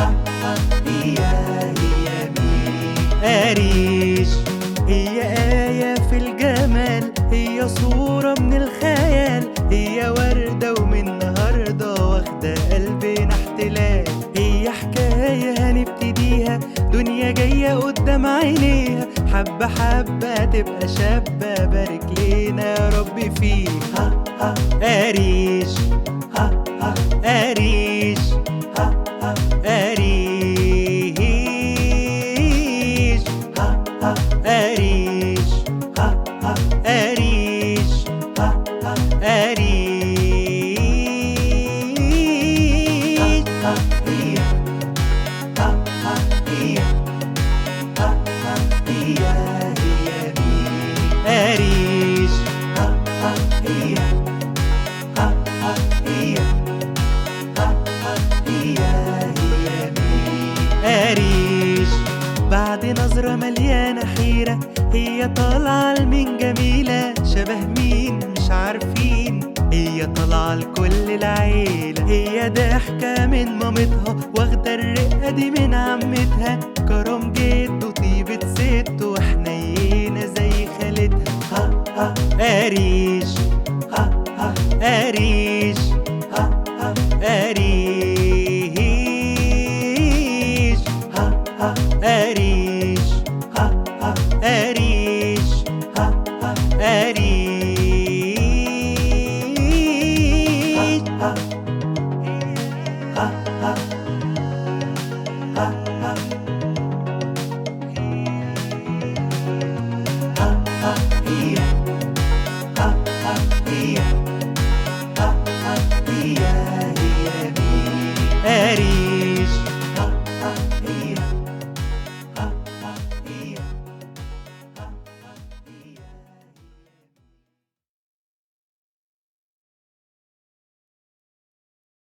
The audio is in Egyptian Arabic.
ها ها هي هي مين؟ أريج هي آية في الجمال، هي صورة من الخيال، هي وردة ومن النهاردة واخدة قلبنا احتلال. هي حكاية هنبتديها، دنيا جاية قدام عينيها، حبة حبة تبقى شابة، بارك لينا يا رب فيها. ها ها أريج، ها ها أريج، ها ها أريج، ها ها أريج، ها ها أريج، ها ها أريج، ها هي ها ها هي ها ها هي هي مين؟ أريج ها ها هي ها ها هي ها ها هي هي مين؟ أريج بعد نظرة مليانة حيرة، هي طالعة لمين جميلة، شبه مين مش عارفين، هي طالعة لكل العيلة. هي ضحكة من مامتها، واخدة الرقة دي من عمتها، كرم جد وطيبة ست وحنينة زي خالتها. ها ها أريج، ها ها أريج، ها ها أريج، ها ها أريج، ها ها أريج، ها ها أريج، ها ها ها ها ها ها ها هي ها ها هي ها ها هي هي مين؟ أريج.